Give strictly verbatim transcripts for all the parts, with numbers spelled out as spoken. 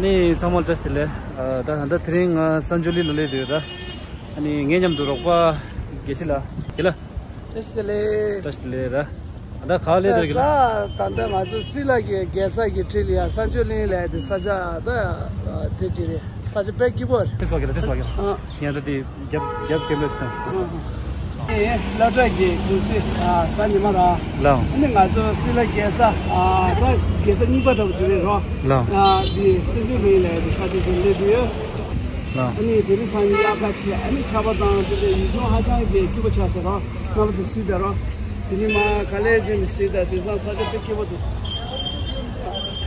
ནི་ཚང་མ་བཀྲ་ཤིས་བདེ་ལེགས། ཨ་ད་ད་དེ་རིང་ང་སན་ཆོ་ལི་ལ་སླེབས་ཡོད་ར། ཨ་ནི་ངའི་མཉམ་དུ་རོགས་པ་དགེ་བཤེས་ལགས། དགེ་ལགས། བཀྲ་ཤིས་བདེ་ལེགས། བཀྲ་ཤིས་བདེ་ལེགས་ར། ཨ་ད་ག་ལས་དེར་གི་ལ། ད་ད་ལྟ་ང་ཚོ་སི་ལ་གི་རྒྱལ་ས་གི་འཁྲིས་ལ་ཡ་སན་ཆོ་ལི་ལ་ཡ་དེ་ས་ཆ་ད་དེ་ཅི་རེད། ས་ཆ་དཔེ་སྐྱིད་པོ་རེད། ཏེས་བ་གི་ལ་ཏེས་བ་གི་ལ། ཨ། ཡང་ད་དེ་རྒྱབ་རྒྱབ་སྐྱེ་མེད་དང་། ཨ། ཨེ་སློབ་གྲྭ་གི་ཀུང་སི་ཨ་ས་ཉི་མ་ར། ལའོ། ཨ་ནི་ང་ཚོ་སི་ལ་རྒྱལ་ས་ཨ་ད་རྒྱལ་ས་གཉིས་པ་འདྲ་པོ་ཅིག་རེད་རོ། ལའོ། ཨ་དེ་སན་ཆོ་ལི་ལ་ཡ་དེ་ས་ཆ་དེ་སླེབས་ཡོད། ལའོ། ཨ་ནི་དེ་རིང་སང་ཉིན་དབྱར་ཁ་ཆེ། ཨ་ནི་ཆར་པ་དང་དེ་འདྲའི་ཡུལ་ལྗོངས་ཧ་ཅང་གི་སྐྱིད་པོ་ཆགས་སོང་རོ། གནམ་གཤིས་བཟོས་བསྡད་རོ། དེ་ནི་མ་ག་ལེ་ཅན་གྱི་བཟོས་བསྡད། དེང་སང་ས་ཆ་དཔེ་སྐྱིད་པོ་འདུག་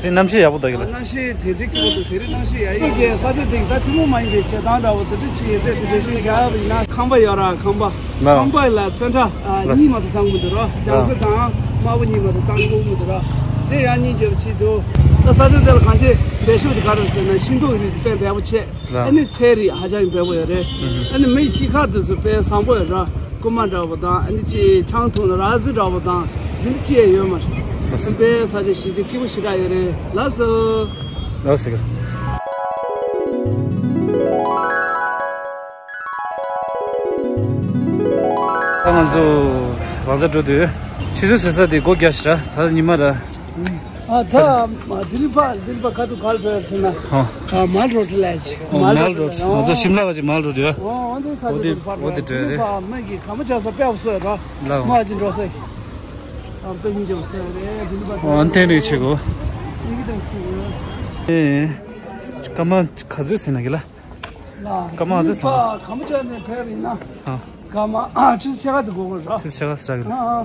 དེ་གནམ་གཤིས་ཡག་པོ་འདུག་གི་ལ། གནམ་གཤིས་དེ་དེ་སྐྱིད་པོ་འདུག་དེ་རིང་གནམ་གཤིས་ཡག་ཡིན་གྱི་ས་ཆ་དེ་ད་ཐུན་མོང་མ་ཡིན་པའི་བྱེད་སྟངས་འདྲ་བོ་དེ་འདྲ་ཅིག་ཡིན་ཏེ། དེ་འདྲ་ཞིག་རྒྱག་པ་ཡིན་ན་ཁང་པ་ཡོད་ར། ཁང་པ། ལ། ཁང་པ་ལ་ཚོན་ཁྲ་ཨ་ལ། གཉིས་མ་གཏོགས་བཏང་གི་མི་འདུག་ར། ལ། ལྗང་ཁུ་དང་དམར་པོ་གཉིས་མ་གཏོགས་བཏང་ཆོག་གི་མི་འདུག་ར། དེ་ཡང་སྙིང་རྗེ་པོ་ཅིག་འདུག་ད་ས་ཆ་དེ་ལ་གང་ཅི་འབད་ཤུགས་ཅིག་ག་རེ་ཟེར་ན་ཤིང་ཏོག་རིགས་དེ་དཔེ་འབེལ་པོ་ཆེ། ལ། ཨ་ནི་ཚལ་རིགས་ཧ་ཅང་ཡིན་པའི་འོས་རེད། ཨ་ནི་མི་གཤིས་ཁ་དེ་ཚོ་དཔེ་བཟང་པོ་ཡོད་ར། རྐུན་མ་འདྲ་བོ་དང་ཨ་ནི་ཅི་ཆང་འཐུང་ན་ར་ཟི་འདྲ་བོ་དང་འདི་འདྲ་ཅི་ཡང་ཡོད་མ་རེད། ལགས་སོ། དཔེ་ས་ཆ་ཞིག་དེ་སྐྱིད་པོ་ཞེ་དྲག་ཡོད་རེད། ལགས་སོ། ལགས་སོ། ད་ང་ཚོ་རང་ཅག་འགྲོ་དུས་ཆུ་ཚོད་ཟེར་ས་དེ་སྒོ་རྒྱག་ཤག་ད་ཉི་མ་ར། ཨ་ད་ལྡི་ལི་པ་ལྡི་ལི་པ་ཁ་ཐུག་ག་ལ་ཕེབས་ཟེར་ན། ཧོ། ཨ་མལ་རོ་ཌི་ལ་ཅི། ཨོ་མལ་མལ་རོ་ཌི། རོ་ཌི། ང་ཚོ་ཤིམ་ལ་བ་ཅིག་མལ་རོ་ཌི་ཡ། ཨོ་ཨོ་འདི་ས་ཨོ་དེ་དེ་ཨོ་དེ་འགྲོ་ཡ་རེད། ལྡི་ལི་པ་མ་གི་ག་མ་ཆགས་ས་དཔེ་བ་སོ་ཡ་ར། ལའོ། མ་ཅི་འགྲོ་ས་ཡི། ཨ་དཔེ་སྙིང་རྗེ་བ་སོ་ཡ་རེད། ལྡི་ལི་པ་ཨོ་ཨན་ཐན་རིག་ཆེ་གོ། ཨེ། སྐར་མ་ག་ཚོད་ཟིན་ན་གི་ལ། ལ། སྐར་མ་ལྡི་ལི་ཟིན་པ་ན། ག་མ་ཆགས་ནས་ཕེབས་ཡིན་ན། ཨ། སྐར་མ་ཨ་ཆུ་ཚོད་ཕྱེད་ཀ་ཙམ་འགོར་གི་རེད། ཆུ་ཚོད་ཕྱེད་ཀ་ཙམ་རེད། ཨ་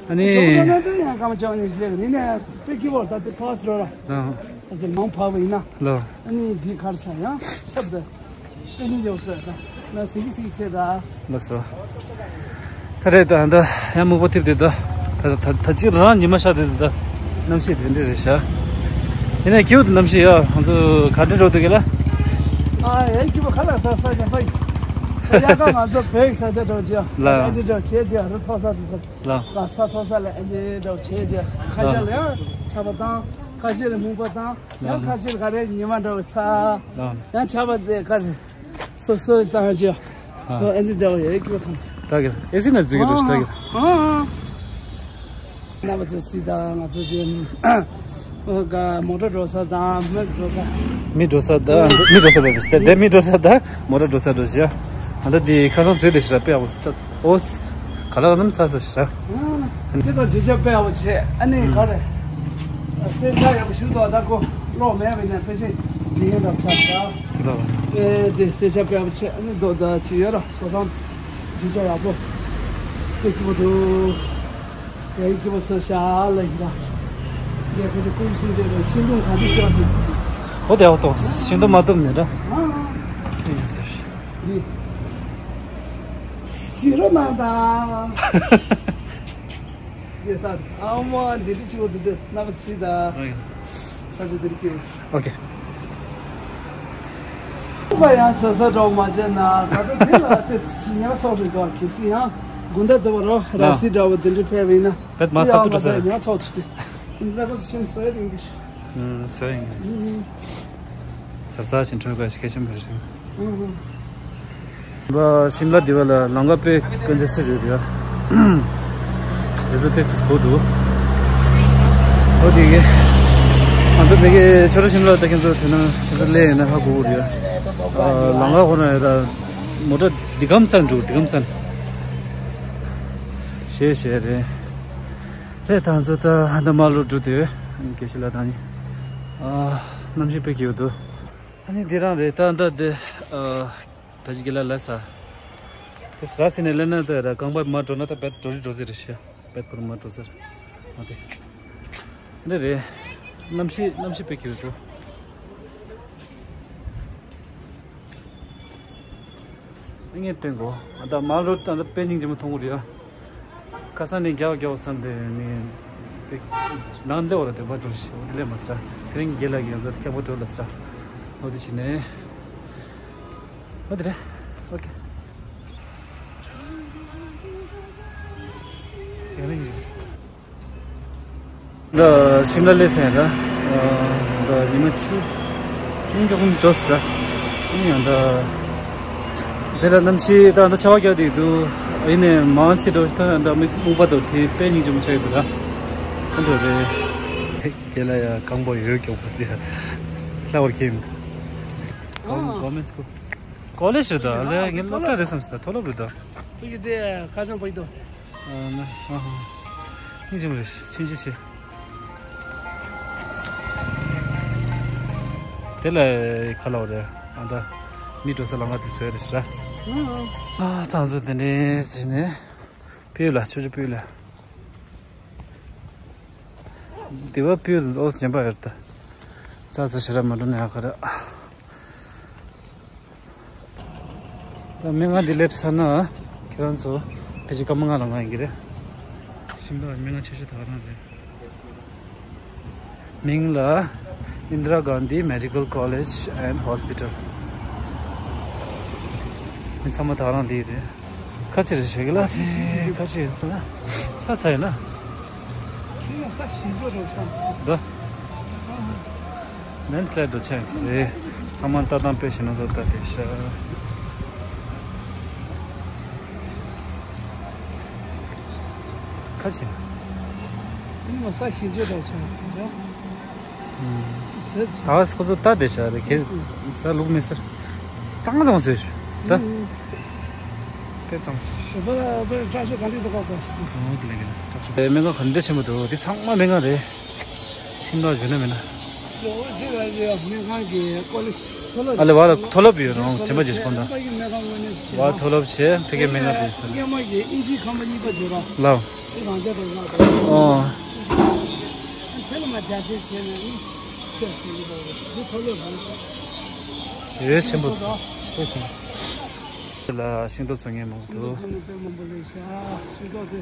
ཨ། ཨ་ནི། ཇོ་བོ་ན་ན་ཡང་སྐར་མ་ཆགས་ནས་ཟེར་ནི་ནས་དཔེ་སྐྱིད་པོ་ད་དེ་ཕོ་སི་རོ་ར། ཨ། ས་ཆ་མང་ཕབ་ཡིན་ན། ལ། ཨ་ནི་འདི་གར་ས་ཡང་ཆབ་ད། དཔེ་སྙིང་རྗེ་བོ་སོ་ད། ན་ཟིག་གི་ཟིག་གི་ཆེ་ད། ལགས་སོ། ད་རེད་ད་ད་ཡང་སྨུག་པ་ཐེབས་དེ་ད། ད་ད་ད་ཅི་རང་ཉི་མ་ཤར་དེ་ད། གནམ་གཤིས་དེ་འདྲ་རེད་ཤག་ཡིན་ནའི་སྐྱིད་པོ་འདུག་གནམ་གཤིས་ཡ། ང་ཚོ་ག་འདྲ་འགྲོ་འདུག་གི་ལ། ཨ་ཡ་སྐྱིད་པོ་ག་ལ་ད་ས་ཡ་ཧོ་ཡ། ཡ་ག་ང་ཚོ་བོད་ཀྱི་ས་ཆ་འགྲོ་ཅི་ཡ། ལ། ཨ་འདྲ་འགྲོ་བྱེད་ཅི་ཡ་རུ་མཐོ་ས་དེ་ས། ལ། ལ་ས་མཐོ་ས་ལ་ཨ་འདྲ་འགྲོ་བྱེད་ཅི་ཡ། ཁ་ཤས་ལ་ཡང་ཆར་པ་དང་། ཁ་ཤས་ལ་སྨུག་པ་དང་། ཡང་ཁ་ཤས་ལ་ག་རེ་ཉི་མ་འདྲ་བོ་ཚ། ཡང་ཆར་པ་དེ་ག་རེ། སོ་སོ་བཏང་ཅི། ཨ། ཨ་འདྲ་འདྲ་བོ་ཡོད་ཀྱི་བ་དང་། ད་གི་ཨེ་སི་ན་འཛུལ་གྱི་འགྲོ་ཤི་ད་གི་ཨ། རྣམ་པ་ཚོ་སྲིད་དང་ང་ཚོ་དེ། ཨོ་ག་མོ་ཊ་འགྲོ་ས་དང་མི་འགྲོ་ས། མི་འགྲོ་ས་དང་མི་འགྲོ་ས་རེད་ཤི་ད་དེ་མི་འགྲོ་ས་དང་མོ་ཊ་འགྲོ་ས་འགྲོ་ཤི་ཡ། ཨ་ད་དེ་ཁ་སང་བཟོས་དེ་ཤི་ར་དཔེ་ཡག་པོ་ཟེར་ཆ། ཨོ། ག་ལ་ག་ཙམ་ཚ་ས་ཤ། དེ་དང་འབྲི་ཆ་དཔེ་ཡག་པོ་བྱས་ཨ་ནི་ག་རེ། གསེར་ཆ་ཡག་པོ་ཞིག་འདུག་ད་ཁོ་གློག་མེད་པ་ཡིན་ན་ཕལ་ཆེར་འབྲི་ཡོད་འདྲ་ཆགས་ཤག་ལ། ཨེ་དེ་གསེར་ཆ་དཔེ་ཡག་པོ་བྱས་ཨ་ནི་རྡོ་ད་ཅི་ཡོད་ར་བཟོ་སྟངས་འབྲི་ཆ་ཡག་པོ། དཔེ་སྐྱིད་པོ་འདུག་ཡ་ཡི་སྐྱིད་པོ་བཟོ་ཤག་ལ་ཡིན་ད། ངས་ཁ་ཆེ་ཀུན་གསུང་བྱས་ནས་ཤིང་སྡོང་གང་ཅི་བྱས་པ་འདུག་ཨོ་དེ་ཨོ་ཏོ་ཤིང་སྡོང་མ་བཏུབ་ནས་འདྲ། ཨ་ཨ། ཨེ་ཡིན་ཟེར། འདི། ཟེར་རོ་ན་ད། འདི་ལྟ་ཨ་མ་འདི་འདྲ་ཆེ་བོ་འདི་འདི་རྣམ་པ་ཚིག་ད། ཨ་ཡིན། ས་ཆ་འདི་རིགས་ཀྱི། ཨོ་ཀེ། ཁོ་ཡང་ཟ་ས་འདྲ་བོ་མ་བྱས་ན་ད་ལྟ་དེ་ལ་དེ་ཉག་ཚོགས་རེད་དོ། གལ་སྲིད་ཡང་དགུན་ཟླ་འདི་བ་རོ་ར་སི་འདྲ་བོ་འདི་འདྲ་ཕེབས་ཡིན་ན། བེད་མ་ཐག་ཏུ་འགྲོ་ས་རེད། ཉག་ཚོགས་ཐུབ་དེ། འདི་ལ་ཁོ་ཚོ་ཕྱིན་སོ་ཡ་དེ་འདི། ཨུམ་སོ་ཡིན། ཨུམ། ཟབ་ས་ཞིང་ཁྲོད་པ་ཞིག་གལ་ཆེན་པོ་རེད། ཨུམ། བ་ཤིམ་ལ་འདི་བ་ལ་ལམ་ཁ་དཔེ་ཀུན་སྤྱོད་ཚུལ་ཡོད་རེད་ཡ། དེ་ཚོ་ཏོག་ཙམ་གོ་འདུག་ཨོ་དེ་གི། ང་ཚོ་དེ་གི་ཆོ་རོ་ཤིམ་ལ་ད་ཁྱེད་ཚོ་དེ་ན་ཁྱེད་ཚོ་སླེབས་ཡོད་ན་ཧ་གོ་གི་རེད་ཡ། ཨ་ལམ་ཁ་ཁོ་ན་ཡོད་ད། མོ་ཊ་འདི་གམ་ཙམ་འགྲོ་འདི་གམ་ཙམ། ཞེས་ཞེས་རེད། རེད་ད་ང་ཚོ་ད་ཧ་ད་མ་ལོ་འགྲོ་དེ་ཡོད། དགེ་བཤེས་ལགས་དང་ནི། ཨ་གནམ་གཤིས་དཔེ་སྐྱིད་པོ་འདུག་ཨ་ནི་འདི་རང་རེད་ད་ད་འདི། ཨ། ད་ཅི་གི་ལ་ལ་ས། དེ་ས་སི་ནས་ལེན་ན་ད་ར་རྐང་པ་མ་འགྲོ་ན་ད་བེད་འགྲོ་རི་འགྲོ་ཟེར་རེད་ཤི། བེད་ཁོ་ར་མ་འགྲོ་ཟེར། ཨ་དེ། འདི་རེད། གནམ་གཤིས་གནམ་གཤིས་དཔེ་སྐྱིད་འགྲོ། ངས་སྟོན་གོ་ཨ་ད་མ་ལོ་ད་ད་དཔེ་སྙིང་རྗེ་མོ་མཐོང་གི་རེད་ཨ། ཁ་སང་ནས་རྒྱག་རྒྱག་བསམ་དེ་ནས་དེ་ནང་འདི་འོ་ལ་དེ་བ་འགྲོ་ཞིག་འོ་དེ་ལས་མ་ཟ། དེ་རིང་རྒྱལ་ལ་གི་ཡང་ཁྱབ་པོ་འགྲོ་ལ་ཟ། འོ་དེ་བྱས་ནས། འོ་དེ་རེད། ཨོ་ཀེ། ཡང་ལེགས་ཡིན། འདི་ཤིམ་ལ་སླེབས་ཟིན་ར། འདི་ཉི་མ་བཅུ། ཅུང་ཅུང་འགྲོ་ས། ཡང་ད། དེ་ལ་གནམ་གཤིས་ད་ད་ཆར་པ་རྒྱག་བསྡད་འདུག་ཡིན་ནའི་མང་ཆེ་འགྲོ་ཞིག་ད་ད་མི་སྨུག་པ་དང་དེ་དཔེ་སྙིང་རྗེ་མོ་ཆགས་ཀྱི་འདུག་ད། ཨ་འགྲོ་རེད། དེ་ལ་ཡ་རྐང་པ་ཡོད་མགྱོགས་པོ་དེ་ལྷ་བར་ཁྱེད་མི་འདུག Government school. College རེད་ད་ལས་ངའི་སློབ་གྲྭ་རེད་བསམ་སྲིད་ད་མཐོ་སློབ་རེད་ད། ཕ་གི་དེ་ཁ་བྱང་པ་ཡི་དོ། ཨ་ན་ཨ་ཧ། སྙིང་རྗེ་མོ་རེད་ཕྱིན་ཅི་ཆེ། དེ་ལ་ཁ་ལ་བ་རེད་ཨ་ད། མི་འགྲོ་ས་ལམ་ཁ་དེ་བཟོས་རེད་ཤག་ཨ་ཐང་ཚོ་དེ་འདྲས་བྱས་ནས། སྤོས་ལ་ཆུ་ཆུ་སྤོས་ལ། དེ་བ་སྤོས་ལ་ཨོ་སྙན་པ་ཡོད་ད། ཙག་ཙག་ཞེ་དྲག་མ་འགྲོ་ན་ཡག་ག་རེད། ད་མི་ང་འདི་སླེབས་ཚར་ན་ཁྱེད་རང་ཚོ་ཕལ་ཆེར་སྐར་མ་ལྔ་ལ་ང་ཡིན་གྱི་རེད། ཤིམ་ལ་མི་ང་ཆེ་ཤོས་ད་ག་རང་རེད། མིང་ལ་Indira Gandhi Medical College and Hospital. མི་ཚང་མ་ད་ག་རང་འདི་རེད། ཁ་ཆེ་རེད་ཞེ་གི་ལ་དེ་ཁ་ཆེ་ཡིན་ས་ན་ས་ཚ་ཡིན་ན། འདི་ས་ཞིག་འགྲོ་རོགས་ཆང་། འདི། Landslide འགྲོ་ཆགས་ཟེར་རེད། ཚང་མ་ལྟ་སྟངས་དཔེ་ཞེ་ན་བཟོ་ལྟ་དེ་ཤ། ཁ་ཆེ། ཨིན་མ་ས་ཞིག་འགྲོ་རོགས་ཆང་ཟེར་རོ། ཨུམ། ཅི་ཟེར་ཟེར། ད་ཁོ་ཚོ་ལྟ་དེ་ཤ་རེད་ཁྱེད་ས་ལུག་མི་ཟེར། ཙང་ཙང་ཟེར་ད། ཨུམ། དཔེ་ཙམ། ཞོགས་པ་ལ་དཔེ་དྲག་ཤོས་ག་འདྲ་འདུག་ག་གོ། ཨོ་དེ་ལས་ཀྱི་དྲག་ཤོས། སྨན་ཁང་ག་འདྲ་ཆེན་པོ་འདུག་འདི་ཚང་མ་སྨན་ཁང་རེད། ཤིམ་ལ་བཞུགས་ན་མིན་ན། ལོ་བ་ཞིག་ལ་ཡོད་སྨན་ཁང་གི་ཀོ་ལེ་ཇི། ཨ་ལེ་བ་ལ་མཐོ་སློབ་ཡོད་རུང་དྲན་པ་བརྗེད་ཤོག་ད། སྨན་ཁང་ངོས་ནས་བྱས་བ་མཐོ་སློབ་བྱས་ཕ་གི་སྨན་ཁང་དེ་ཟེར། སྔོན་མ་གི་ཨིན་ཇིའི་ཁང་པ་གཉིས་པ་བརྗོད་རོགས། ལའོ། དེ་རང་རྒྱ་དང་ང་དང་། ཨོ། དེ་ལ་མ་རྒྱ་ཆེ་བྱས་ནས་ནི་ཁྱོད་ཀྱི་ཡིན་པ་རེད། འདི་མཐོ་སློབ་རེད། ཡོད་ཆེན་པོ། ཆེ་ཆེན་པོ། ལ་ཤིང་ཏོག་བཙོང་མཁན་མང་པོ་འདུག་ཤིང་ཏོག་དེ་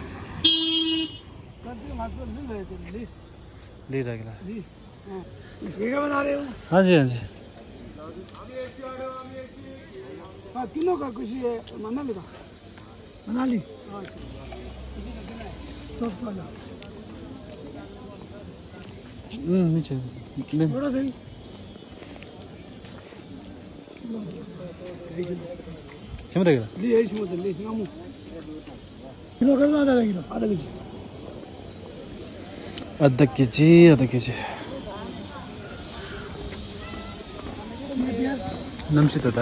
ང་ཚོ་ལི་ལ་ཡོད་དེ་ལི། ལི་རག་གི་ལ། ལི། ཡེ་ག་བ་ན་རེ། ཧ་ཅི་ཧ་ཅི། ཨ་ཀི་ནོ་ག་ཀུ་ཤི་མ་ན་ལི་ག། མ་ན་ལི། ཏོག་ཏོག་ལ། ཨུམ་མི་ཆེ། ལི། ཨོ་ར་སེ། ཆེན་མོ་དེ་གི་ལ། ལི་ཡེ་ཆེན་མོ་དེ་ལི་སྔ་མོ། ཁྱི་ལོ་ཁ་ལ་ད་ལ་ཡིན་ནོ་ཨ་ད་གི་ཅི། ཨ་ད་གི་ཅི་ཨ་ད་གི་ཅི། གནམ་གཤིས་ད་ད།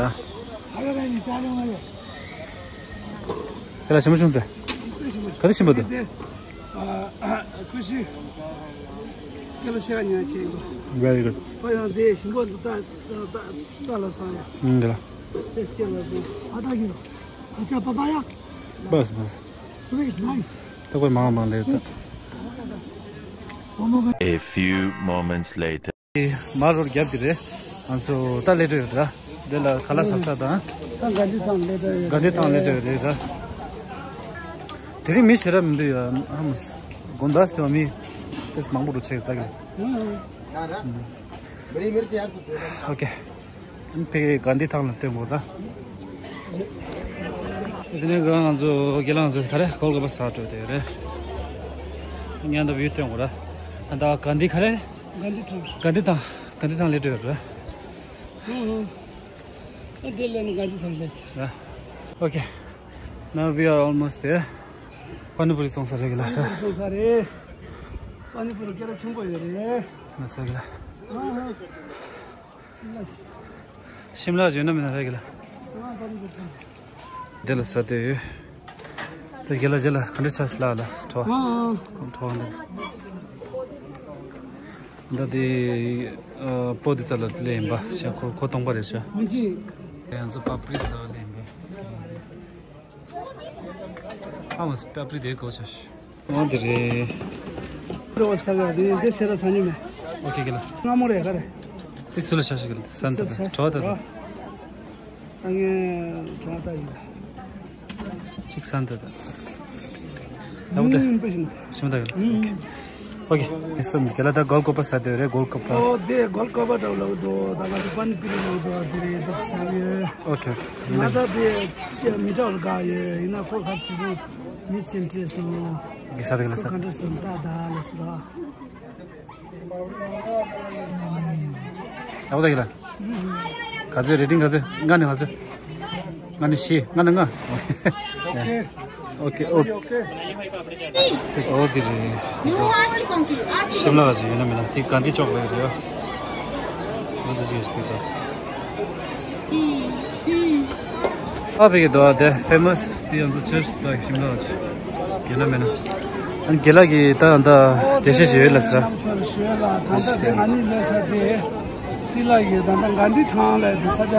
ཁ་ལ་ཞིམ་པོ་བྱུང་ཟེ། ག་དེ་ཞིམ་པོ་འདུག་ཀུ་ཤུ། ཁ་ལ་ཤ་ཉ་ཆེ་གོ། Very good. ཁོ་ཡང་དེ་ཞིམ་པོ་འདུག་ད་ད་ད་ལ་སང་ཡ། ཨུམ་འདི་ལ། ཅེས་ཅེས་ལ་སོང་ཨ་ད་གི་ལོ། ཨ་ཅག་པ་པ་ཡ། Bas, bas. Sweet, nice. ད་ཁོས་མང་མང་ལས་ད། A few moments later. མ་རོར་རྒྱབ་དེ་རེད། ང་ཚོ་ད་ལས་འགྲོ་ཡོད་ར། དེ་ལ་ཁ་ལག་ཟ་ས་དང་། ད་ག་འདི་ཐང་ལས་འགྲོ་ཡོད་རེད། ག་འདི་ཐང་ལས་འགྲོ་ཡོད་རེད་ར། དེ་རིང་མི་ཞེ་དྲག་མི་འདུག་ཡ་ཧ་མ་སི། དགོང་དག་སྟེ་མི་དེ་མང་པོ་འགྲོ་ཆེ་ཡོད་ད་གི། Okay. ཕ་གི་ག་འདི་ཐང་ལ་སྟོན་དགོས་ད། དེ་ནས་ང་ཚོ་དགེ་ལགས་ཚོ་ག་རེ་གོལ་ག་པ་ཟ་འགྲོ་དེ་རེད། ཉན་ད་བིའུ་སྟོན་དགོས་ར། ད་ག་འདི་ག་རེ། ག་འདི་ཐང་། ག་འདི་ཐང་། ག་འདི་ཐང་ལས་འགྲོ་ཡོད་ར། ཨ་དེ་ལས་ནི་ག་འདི་ཐང་ལས་ཚེ། Okay. Now we are almost there. པ་ནི་པུ་རི་བཙོང་ས་རེད་གི་ལ་ཤ། པ་ནི་པུ་རི་བཙོང་ས་རེད། པ་ནི་པུ་རི་སྐད་གྲགས་ཆེན་པོ་ཡོད་རེད། ང་ས་གི་ལ། ཤིམ་ལ་བྱོན་ན་མིན་ན་རེད་གི་ལ། དེ་ལ་ས་དེ་ཡོད། དེ་གི་ལ་རྗེས་ལ་ག་འདྲ་ཆགས་ཤི་ལ་ལ་ཁྲོ། ཁོང་ཁྲོ་འདི། ད་དེ་པོ་དེ་ཙ་ལ་ལེ་ཡིན་པ་ཤ་ཁོ་ཁོ་སྟོང་པ་རེད་ཤ། ཡང་ཚོ་པ་པྲི་ས་ལེ་ཡིན་པ། ཨ་མ་སི་པ་པྲི་དེ་གོ་ཆ་ཤི། ཨོ་དེ་རེད། འགྲོ་བ་ས་ག་དེ་དེ་སེ་ར་ས་ཉི་མེ། ཨོ་ཁེ་ཁེ་ལ། སྔ་མོ་རེད་ག་རེད། དེ་སུ་ལ་ཆ་ཤི་གི་ལ་ས་འདི་ལ་གྲོ་ད་ལ། ཨ་ངས་གྲོ་ད་ཡིན་ལ། ཅིག་ས་འདི་ད། ཨ་བུ་ད། ཨུམ་པེ་ཤིན་ད། ཤིན་ད་གི་ལ། ཨོ་ཁེ། ཨོ་ཁེ། མི་སུ་མི་ག་ལ་ད་གོལ་ཀོ་པ་ས་དེ་རེད་གོལ་ཀོ་པ། ཨོ་དེ་གོལ་ཀོ་པ་ད་ལ་དོ་ད་ང་ཚོ་པན་པི་རི་ལ་དོ་དེ་རེད་དེ་ས་ཡོད། ཨོ་ཁེ་ཨོ་ཁེ། ང་ད་དེ་མི་ད་ལ་ག་ཡོད་ཡིན་ན་ཁོ་ཁ་ཆེ་སོང་མི་སེམས་ཁྲལ་སོང་། གི་ས་དེ་གི་ལ་ས། ཁོ་ག་འདྲ་སོང་ད་ད་ལ་སོ། ཨ་བུ་ད་གི་ལ། ག་ཚོད་རེ་ཊིང་ག་ཚོད། ལྔ་ནས་ག་ཚོད། ལྔ་ནས་བཞི། ལྔ་ནས་ལྔ། ཨོ་ཀེ། ཨོ་ཀེ། ཨོ་ཀེ། འདི་རེད། འདི་ཚོ་ཤིམ་ལ་ག་ཚོད་ཡོད་ན་མེད་ན། དེ་གྷན་དྷི་ཅོག་ལ་ཡོད་རེད་ཡ། ང་ད་ཅིག་ཡོད་ཤི་དེ་ད། ཨ་ཕ་གི་དོ་དེ་ཕེ་མ་སི་དེ་ཡང་ཚོ་ཅར་ཆི་དེ་ཤིམ་ལ་ག་ཚོད་ཡོད་ན་མེད་ན། ཨ་ནི་རྒན་ལགས་ཀྱིས་ད་ད་འགྲེལ་བཤད་ཞིག་ཡོད་ལ་ཟེར། ཨ་ནི་ལས་ས་དེ། སི་ལ་ཡི་ད་ལྟ་གྷན་དྷི་ཐང་ལ་དེ་ས་ཆ་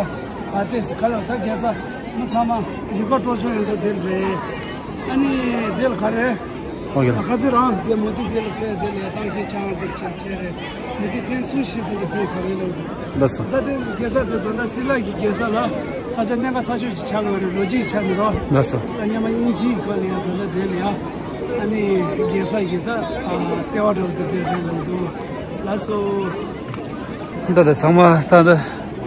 ཨ་ཏེ་སི་ཁ་ལ་ད་རྒྱལ་ས་མི་ཚང་མ་རི་ཁ་སྤྲོ་ཆོག་ཡོད་ས་དེ་རེད། ཨ་ནི་དེ་ལ་ག་རེ། ཨོ་ཡ། ཁ་ཚེ་རང་དེ་མུ་ཏིག་དེ་ལ་ཕེབས་དེ་ལ་ཏང་ཤེ་ཆང་དེ་ཆ་ཆེ་རེད། མུ་ཏིག་ཐེངས་གསུམ་བཞི་དེ་ལ་ཕེབས་ཚར་རེད་ལོ། ལགས་སོ། ད་དེ་རྒྱལ་ས་དེ་ད་ལྟ་སི་ལ་གི་རྒྱལ་ས་ལ་ས་ཆ་གནད་འགག་ཚ་ཤོས་ཅིག་ཆགས་ཡོད་རེད། ལོ་གཅིག་ཆགས་ནས་རོ། ལགས་སོ། ས་ཉི་མ་དབྱིན་ཇིའི་སྐོར་ལ་ཡང་ད་ལྟ་དེ་ལ་ཡ། ཨ་ནི་རྒྱལ་ས་ཡི་ད་ལྟེ་བ་འདྲ་བོ་དེ་དེ་རེད་ལོ་འདུག། ལགས་སོ། འདི་ལ་ཚང་མ་ད་འདི་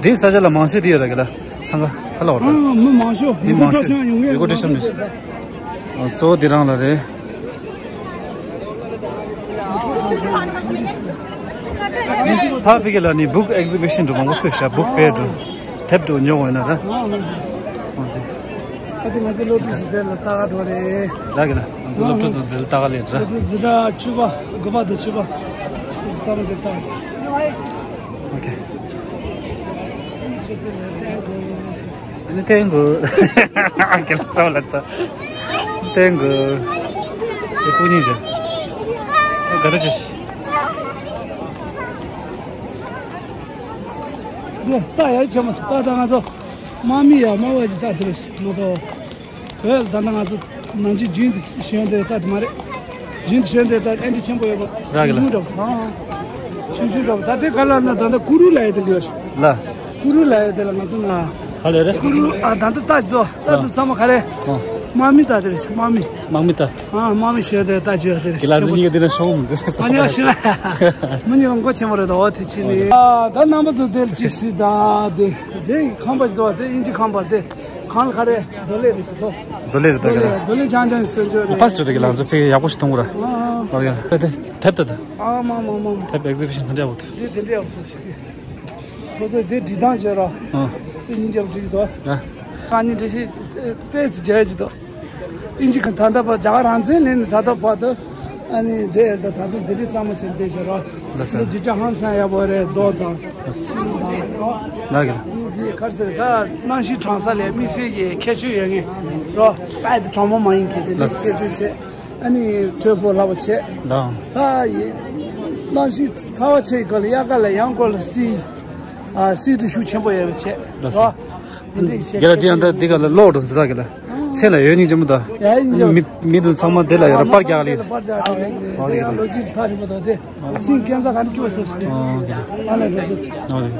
འདི་ས་ཆ་ལ་མང་ཤོས་འདི་ཡོད་ར་གི་ལ་ཚང་ག་ཧ་ལ་བ་ད། ཨ་མི་མང་ཤོས་མི་ཡུ་གུར་མང་ཤོས་ཤང་ཡོང་ངེས་ཡུ་གུར་མང་ཤོས་ཤང་ནས་ད། ཨ་གཙོ་བོ་འདི་རང་ལ་རེད། ཕ་ཕི་གི་ལ་ནི་བུག་ཨེག་ཟི་བི་ཤན་འདྲ་མང་པོ་ཚུད་ཤག་བུག་ཕེར་འདྲ་དེབ་འདྲ་ཉོ་འོང་ན་ར། ཨ་ཨ་ཨ་ཨ་ཙི་ང་ཚོ་སློབ་ཕྲུག་ཚོ་དེ་ལ་ལྟ་ག་འགྲོ་རེད། ར་གི་ལ་ང་ཚོ་སློབ་ཕྲུག་ཚོ་དེ་ལ་ལྟ་ག་ལས་ར། སློབ་ཕྲུག་འཛིན་གྲྭ་བཅུ་པ་དགུ་པ་དང་བཅུ་པ་ཚང་མ་དེ་ལྟ། ཨོ་ཁེ། ཨ་ནི་ཐེང་གུ། ཁྱེད་ཚོ་ལ་ལྟ། ཐེང་གུ། དེ་སྤུན་ཉིད་ཅན། ག་རེ་བྱེད། ད་ཡར་ཆེན་མོ་ད་ད་ང་ཚོ་དམག་མི་ཡ་དམག་བ་ཅིག་ད་དེ་རེད་མ་གཏོགས། བོད་ད་ལྟ་ང་ཚོ་ནང་ཆེན་རྒྱུན་དུ་ཞོན་དེ་ལྟ་དེ་མ་རེད། རྒྱུན་དུ་ཞོན་དེ་ལྟ་ཨེ་འདྲ་ཆེན་པོ་ཡོད་པ། རག་གི་ལ། ཆུང་ཆུང་འདྲ་པོ་ཨང་། ཆུང་ཆུང་འདྲ་པོ་ད་ལྟའི་ཁ་ལག་ན་ད་ལྟ་ཀུ་རུ་ལ་ཡོད་དེ་ལ་ཡོད་ལ། ཀུ་རུ་ལ་ཡོད་དེ་ལ་ང་ཚོ་ན། ག་ལ་རེད། ཀུ་རུ་ཨ་ད་ལྟ་ལྟ་ཚོ་ལྟ་ཚོ་ཚང་མ་ག་རེ། ཨང་། དམག་མི་ལྟ་དེ་རེད་དམག་མི། དམག་མི་ལྟ། ཨ་དམག་མི་ཞོན་དེ་ལྟ་ཅི་ཡོད་དེ་རེད། གི་ལ་ཟི་གཉིས་ཀ་དེ་ན་ཤོག་མི་འདུག་ཨ་ནི་ཨ་ཤི་ན། མི་ཉི་མགོ་ཆེན་པོ་རེད་དོ་དེ་ཕྱི་ནི། ཨ་ད་རྣམ་པ་ཚོ་དེ་ཅི་སྲིད་ད་དེ་དེ་ཁང་པ་ཞིག་འདུག་དེ་ཨིན་ཇི་ཁང་པ་དེ། གང་ལ་ག་རེ་རྡོ་ལེབ་རེད་ཟེར་དོ། རྡོ་ལེབ་རེད་ད་ག་ལ། རྡོ་ལེབ་ལྗང་ལྗང་ཟེར་འཇོག་རེད། ཕ་སི་ཊི་དེ་གི་ལང་ཚོ་ཕ་གི་ཡག་པོ་ཞིག་གཏོང་གི་ར། ཨ་ཨ། ཨ་ཡ་དེ་དེབ་ད་ད། ཨ་མ་མ་མ་མ། དེབ་ཨེག་ཟི་བི་ཤན་ཧ་འདྲ་བོ་དེ། དེ་དེ་འདྲ་བ་སོ་ཞིག་གི། ཁོ་ཚོ་དེ་འབྲི་སྟངས་བྱས་ར། ཨ། དེ་ཉིན་རྒྱབ་འབྲི་གི་འདུག་ཨ། ཨ་ནི་འདྲ་ཞིག་ཏེས་རྒྱལ་གྱི་འདུག་ཨིན་ཇི་གི་ད་ལྟ་བར་རྒྱ་གར་རང་བཙན་ལེན་ནས་ད་ལྟ་བར་དུ། ཨ་ནི་དེ་ད་ད་དུང་དེ་འདྲའི་གཙང་མ་བྱས་བསྡད་བྱས་རོ། ལགས་སོ། འདི་ཇི་ཅག་ཧང་སང་ཡག་པོ་རེད་རྡོ་དང་། སིལ་དང་རོ། ལགས་ཀྱི། ཨ་ནི་འདི་གར་ཟེར་ད་གནམ་གཤིས་གྲང་ས་ལས་དམིགས་བསལ་གྱི་ཁྱད་ཆོས་ཡོད་ངེས་རོ། ཨ་དེ་གྲང་མོ་མ་ཡིན་གྱི་དེ་འདྲའི་ཁྱད་ཆོས་བྱས། ཨ་ནི་དྲོད་ཕོག་སླ་པོ་བྱས། ལགས། ད་ཡི་གནམ་གཤིས་ཚ་བ་ཆེ་གི་སྐོར་ལ་དབྱར་ཁ་ལ་ཡང་སྐོར་ལ་སིལ། ཨ་སིལ་དེ་ཤུགས་ཆེན་པོ་ཡོད་པ་བྱས། ལགས་སོ། རོ། དེ་འདྲའི་ཆེ་རྒྱ་ལ་དེ་ཡང་ད་འདི་ག་ལ་ལོག་འགྲོ་ཟི་ག་གི་ལ། ཚེ་ལ་ཡོད་སྙིང་རྗེ་མོ་ད། ཡ་ཡིན་ཇོ། མི་མི་དུ་ཚང་མ་དེ་ལ་ཡོད་ར་པར་རྒྱག་ལི། པར་རྒྱག་ལི་རེད། ཡ་ལོ་ཅི་ཐག་རིང་པོ་ད་དེ། སིང་སྐྱེན་ས་ག་ནས་སྐྱེ་བ་སོ་སི་དེ། ཨ་ལ་འགྲོ་སོ། ཨ་རེད།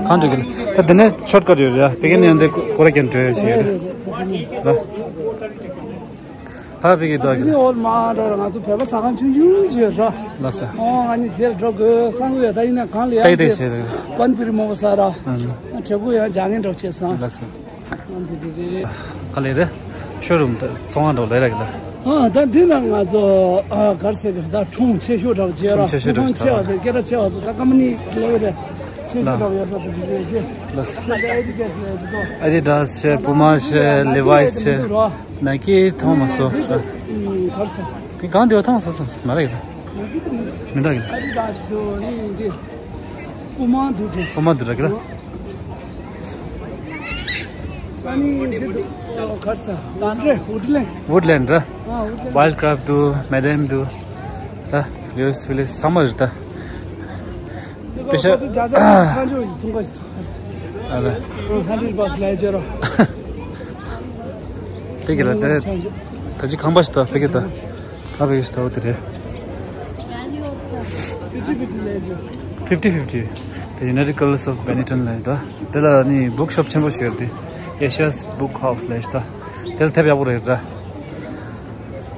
གང་འགྲོ་གི་ལ། ད་དེ་ནས་ཆོར་ཀ་རེད་ཡ་དེ་ག་ནས་ཡང་དེ་གོ་ར་ཀྱང་འགྲོ་ཡ་ཞིག་རེད། ལ། ཕ་ཕི་གི་དོ་གི་ལ། འོལ་མ་འགྲོ་ར་ང་ཚོ་བོད་པ་ས་ཁང་ཆུང་ཆུང་ཞིག་ར། ལ་ས། ཨོ་ང་ནི་དེར་འགྲོ་དགོས་བསམ་གི་ཡོད་ད་ཡིན་ན་གང་ལ་ཡ་དེ་དེ་ཞེས་རེད། པན་པི་རི་མོ་བ་ས་ར། ཨ་ནི། དྲེ་པོ་ཡང་རྒྱ་ངན་འགྲོ་བྱེད་སང་། ལ་ས། འདི་འདི་རེད། ག་ལེ་རེད། ཤོ་རུམ་དུ་ཚོང་བ་འགྲོ་ལེ་ར་གི་ལ། ཨ་ད་འདི་ན་ང་ཚོ་ཨ་གར་སེ་གི་ད་ཁྲོམ་ཆེ་ཤོས་འདྲ་བོ་བྱས་ར། ཁྲོམ་ཆེ་ཤོས་འདྲ་བོ་ཁྲོམ་ཆེ་བ་དེ་སྐད་གྲགས་ཆེ་བ་དེ་ད་ཀམ་པ་ནི་ལེ་བ་རེད། ཆེ་ཤོས་འདྲ་བོ་ཡོད་ས་དེ་འདི་རེད་གི། ལ་ས། ཨ་ད་ཨེ་ཌི་ཌ་སི་རེད། པུ་མ་རེད། ལི་ཝའི་སི་རེད། ནའི་ཀི་ཐོང་མ་སོ། འདི་གར་སེ། གང་དེ་བ་ཐོང་མ་སོ་སོ་མ་རེད་གི་ལ། མི་འདྲ་གི་ལ། ཨ་ཌི་ཌ་སི་དུ་ནི་འདི། པུ་མ་འདུག་དྲན། པུ་མ་འདུག་ར་གི་ལ། ཨ་ནི་འདི་འདུག་གར་ས། ཝུཌ་ལེན། ཝུཌ་ལེན་ར། ཨ་ཝུཌ་ལེན། ཝའིལ་ཌི་ཀ་རབ་འདུག་མེ་ཌེམ་འདུག་ད་ལིའོ་སི་ཕི་ལིབ་སི་ཚང་མ་རེད་ད། པེ་ཤ། ཁོ་ཚོ་རྒྱ་ཆ་ཚང་ཆོག་ཡིན་ཚོང་ཁ་ཞིག་ཐོག་ཨ་ལ། ཧན་ཌི་རེཌ་བར་སེན་ཊི་ལ་ཡོད་ར། དེ་གི་ལ་དེ། ད་ཅི་ཁང་པ་ཞིག་ད་དེ་གི་ད། ད་བེ་གི་ཤི་ཐའོ་དེ་རེད། ཕིབ་ཊི་ཕིབ་ཊི་ལས་རྒྱུ། ཕིབ་ཊི་ཕིབ་ཊི། དེ་United Colors of Benetton ལས་ད། དེ་ལ་ནི་བུག་ཤོབ་ཆེན་པོ་ཞིག་ཡོད་དེ། Asia's Book House ལས་ད། དེ་ལ་དེབ་ཡག་པོ་རེད་ད།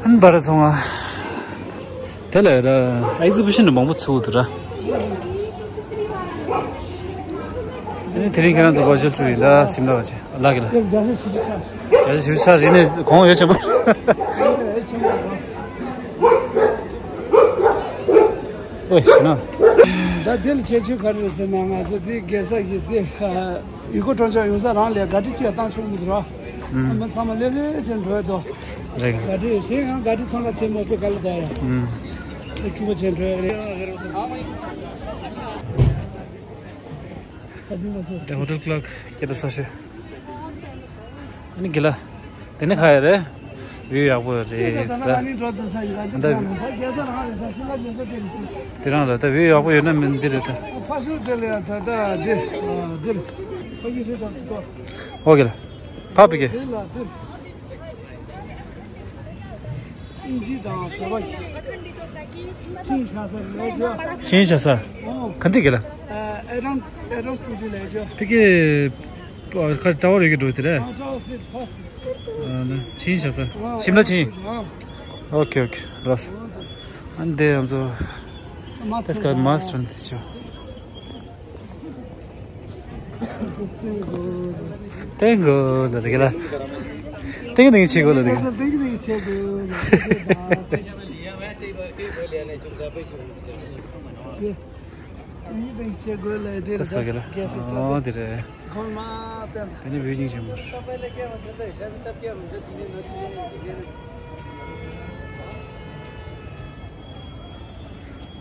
ཨན་བར་སོང་ཨ། དེ་ལ་ཡོད་ད་ཨེག་ཟི་བི་ཤན་མང་པོ་ཚུགས་འདུག་ད། དེ་ནི་དེ་རིང་ཁྱེད་རང་ཚོ་བར་ཅུ་ཨལ་ཊུར་ཡིན་ད་སིམ་ལ་བ་ཅན། ལགས་ཀྱི་ལགས། རྒྱ་ཤོད་ཞིབ་ཆ། རྒྱ་ཤོད་ཞིབ་ཆ་རིག་གནས་གོང་འོས་ཆེན་པོ། ཨོ་ཡ་ཤི་ན། ད་དེ་ལ་ཁྱད་ཆོས་ག་རེ་རེད་ཟེར་ན། ང་ཚོ་དེ་རྒྱལ་ས་ཞིག་དེ་ཡུལ་སྐོར་སྤྲོ་འཆམ་ཡོང་ས་རང་ལས་ག་དྲི་ཅིག་བཏང་ཆོག་མི་འདུག་ར། ཨུམ། མི་ཚང་མ་ལེ་ལེ་བྱས་འགྲོ་ཡ་དོ། རེད། ག་དྲི་ཞིག་ཡང་ག་དྲི་ཚང་ཁ་ཆེན་མོ་པའི་ག་ལ་ད་ཡ། ཨུམ། དེ་ཁྱུ་པ་བྱས་འགྲོ་ཡ་རེད། དེ་ཧོ་ཊེལ་ཀླག་སྐད་གྲགས་ཚ་ཤོས། ཨ་ནི་དགེ་ལགས། དེ་ནི་ཁ་ཡ་རེད། བིའུ་ཡག་པོ་རེད་ལ། ད་དེ་རང་ལ་ད་བིའུ་ཡག་པོ་ཡོད་ན་མིན་འདི་རེད་ད། ཨོ་དགེ་ལགས། ཕ་བི་གེ། ཨིན་ཇི་དང་བོད་པ་ཆིན་ཤ་ས་ལས་ཅོ། ཆིན་ཤ་ས། ཨོ། ག་འདི་དགེ་ལགས། ཨ་ཨེ་རང་ཨེ་རང་སུ་ཇི་ལས་ཅོ། ཕ་གི་ཁ་ཀྲ་བ་རེ་གི་འགྲོ་དེ་རེད། ཨ་ཀྲ་བ་སི་ཕ་སི། ཨ་ན་ཆིན་ཤ་ས། ཨ་ཤིམ་ལ་ཆིན། ཨ། ཨོ་ཁེ་ཨོ་ཁེ་རོས། ཨ་འདི་ཡང་ཚོ། མ་སི་ཏེ་ཀ་མ་སི་ཏོན་དེ་ཆོ། ཏེང་གོ་ལ་དེ་ག་ལ། ཏེང་ཏེང་ཆེ་གོ་ལ་དེ་ག་ལ། ཏེང་ཏེང་ཆེ་གོ་ལ་དེ་ག་ལ། ཏེང་ཏེང་ཆེ་གོ་ལ་དེ་ག་ལ། ཨོ་དེ་རེད། དེ་ནི་བོད་ཡིག་ཆེན་མོ་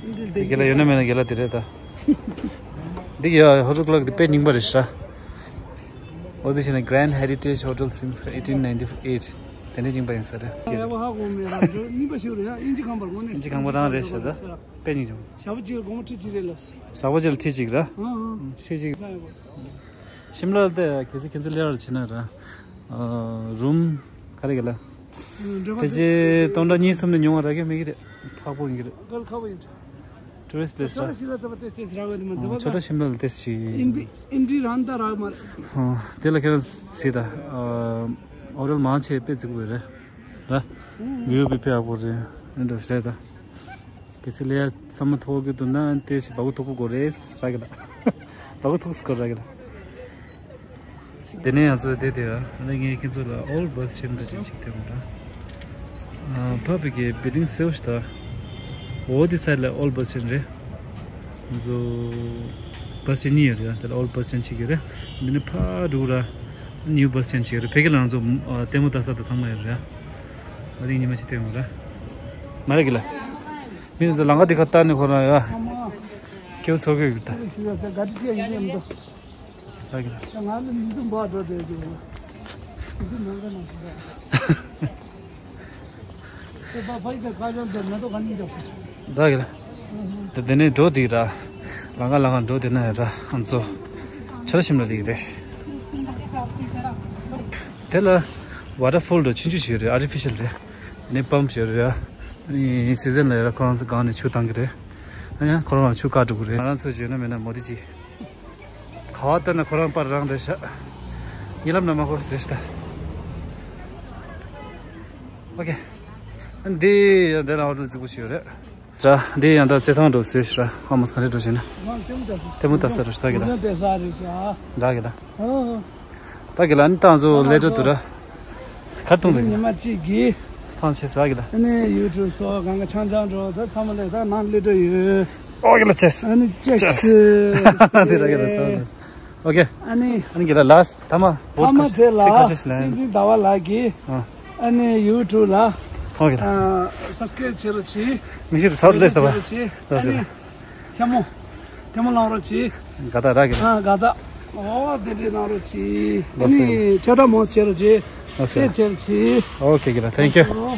རེད། དེ་ག་ལ་ཡོད་ན་མེད་ན་ག་ལ་དེ་རེད་ད། འདི་ཡ་ཧོ་ཊེལ་ཀླག་འདི་དཔེ་རྙིང་པ་རེད་ཤག་འོ་དེ་བྱས་ན་Grand Heritage Hotel since eighteen ninety-eight དེ་འདྲའི་རྙིང་པ་ཡིན་ས་རེད། ཡ་བ་ཧ་གོ་མེད་ར་འགྲོ་རྙིང་པ་ཞིག་རེད་ཡ། ཨིན་ཇི་ཁང་པར་ངོ་ནས་ཨིན་ཇི་ཁང་པ་རང་རེད་ཤག་ད་དཔེ་རྙིང་ཆུང་། ཞག་པོ་གཅིག་ལ་སྒོར་མོ་ཁྲི་གཅིག་རེད་ལ། ཞག་པོ་གཅིག་ལ་ཁྲི་གཅིག་ར། ཨང་ཨང་། ཁྲི་གཅིག་ས་ཡ་བ། ཤིམ་ལ་དེ་གལ་སྲིད་ཁྱེད་ཚོ་སླེབས་ཡག་བྱེད་ན་ར། ཨ་རུམ་ག་རེ་ག་ལ། ཕལ་ཆེར་སྟོང་ཕྲག་གཉིས་གསུམ་ནས་ཉུང་བ་རག་གི་མེད་ཀྱི་རེད། ཁག་པོ་ཡིན་གྱི་རེད། གལ་ཁག་པོ་ཡིན། Tourist place ར། ཆོས་གྲྭ་ཤིམ་ལ་ལ་ཏེས་ཤི། ཨིན་དྲི་རང་ད་རག་མ་རེད། དེ་ལ་ཁྱེད་རང་སྲིད་ད། ཨོ་རོལ་མང་ཆེ་དཔེ་བརྩིགས་པ་རེད། ར། བིའུ་བི་དཔེ་ཡག་པོ་རེད། ཨེ་འདྲ་བཤད་ད། གལ་སྲིད་ལས་བསམ་བློ་མཐོ་གི་འདུག་ན་ཏེ་ཞིག་སྦ་ཁུག་མཐུག་པོ་དགོས་རེད་ཟེར་གི་ལ། སྦ་ཁུག་མཐུག་ཙམ་དགོས་རེད་གི་ལ། དེ་ནས་ང་ཚོ་བསྡད་དེ་ཡ། ཨ་ནི་ངས་ཁྱེད་ཚོ་ལ་ཨོལ་བྷ་སི་སི་ཊན་འདྲ་ཅིག་ཅིག་སྟོན་གོ་ད། ཕ་བི་གི་བིལ་ཌིང་སེ་བ་ཞིག་ད། འོ་དེ་སའིཌ་ལ་ཨོལ་བྷ་སི་སི་ཊན་རེད། ང་ཚོ་བྷ་སི་སི་ཊན་གཉིས་ཡོད་རེད་ཡ། དེ་ལ་ཨོལ་བྷ་སི་སི་ཊན་གཅིག་ཡོད་རེད། འདི་ནས་ཕར་འགྲོ་ར། ནིའུ་བྷ་སི་སི་ཊན་གཅིག་ཡོད་རེད། ཕ་གི་ལ་ང་ཚོ་ལྟད་མོ་ལྟ་ས་དང་ཚང་མ་ཡོད་རེད་ཡ། ཨ་རིང་ཉི་མ་ཅིག་བསྟན་འོང་ར། མ་རེད་གི་ལ། མི་ཚོ་ལང་ཀ་འདི་ཁ་བལྟས་ནས་ཁོ་རང་ཡ། སྐྱེ་བོ་ཚོ་གི་ཡོད་ད། ད་གི་ལ། ང་ལ་མི་འདུག་འབག་འགྲོ་དེ་དེ། འདི་ནང་ག་ནང་ཞིག་ད། ད་ཕ་ཡི་ད་ཁ་ལོན་དེ་མེ་ཏོག་ག་ནི་འདྲ། ད་གི་ལ། ད་དེ་ནས་འགྲོ་དེ་ར། ལང་ཀ་ལང་ཀ་འགྲོ་དེ་ན་ཡ་ར་ང་ཚོ། ཆོ་ར་ཤིམ་ལ་ལིག་རེད། དེ་ལ་ཝ་ཊར་ཕོལ་འདྲ་ཆུང་ཆུང་ཞིག་ཡོད་རེད། ཨར་ཊི་ཕི་ཤལ་རེད། ནས་པམ་ཞིག་ཡོད་རེད་ཡ། ཨ་ནི་སི་ཛན་ལ་ཡ་ར་ཁོ་རང་ཚོ་སྒང་ནས་ཆུ་བཏང་གི་རེད། ཨ་ཡ་ཁོ་རང་ལ་ཆུ་བཀག་འགྲོ་གི་རེད། ང་རང་ཚོ་ཞོན་ན་མེད་ན་མོ་དི་ཅི། ག་བ་ལྟ་ན་ཁོ་རང་པར་རང་རེད་ཤག་ཉེ་ལམ་ན་མ་ཁོ་རེད་ཤག་ཨོ་ཁེ། ཨ་འདི་ཡང་འདི་ན་ཧོ་ཊེལ་རྫིག་པོ་ཞིག་ཡོད་རེད། ར། འདི་ཡང་ད་རྩེད་ཐང་འགྲོ་ཟེར་ར། ཧ་མོ་ག་རེ་འགྲོ་ཟེར་ན། ལྟད་མོ་ལྟ་ས་ར་ཤ་ད་གི་ད། ལྟད་ས་རེད་ཤག་ད་གི་ད། ད་གི་ལ་ནི་ཏང་ཚོ་ལས་འགྲོ་དུ་ར། གར་ཐུང་ལ་ཉི་མ་གཅིག་གི། ཐང་ཆད་ས་གི་ད། ཨ་ནི་ཡུ་ཊུབ་སོགས་གང་ག་ཆང་ཆང་འགྲོ་ད་ཚང་མ་ལས་ད་ནང་ལས་འགྲོ་ཡོད། ཨོ་གི་ལ་ཅེས། ཨ་ནི་ཅེས། དེ་ར་གི་ལ་ཚང་། ཨོ་ཁེ། ཨ་ནི། ཨ་ནི་གི་ལ་ལཱསི་ཐ་མ་བོ་ཊི་ཐ་མ་ཁ་དེ་ཤས་ལ་ཁ་ཤས་ཤིག་ལེན། བསྟན་འཛིན་ཟླ་བ་ལགས་ཀྱིས། ཨ། ཨ་ནི་ཡུ་ཊུབ་ལ། ཨོ་ཁེ། ཨ། སབ་སི་ཀ་རེབ་བྱེད་རོགས་གྱིས། མི་ཤེས་ཚར་ལས་ཟླ་བ། བྱེད་རོགས་གྱིས། ཨ་ནི། ཐལ་མོ། ཐལ་མོ་བླངས་རོགས་གྱིས། དགའ་རྟགས་རག་གི་ལ། ཨ། དགའ་རྟགས། ཨོ་དེ་འདྲའི་གནང་རོགས་གྱིས། ཨ་ནི་ཆོས་གྲྭ་མོ་བྱེད་རོགས་གྱིས། ལགས་སོ། ཤེར་བྱེད་རོགས་གྱིས། ཨོ་ཁེ་གི་ལ། ཐེང་ཀིའུ། ཨོ།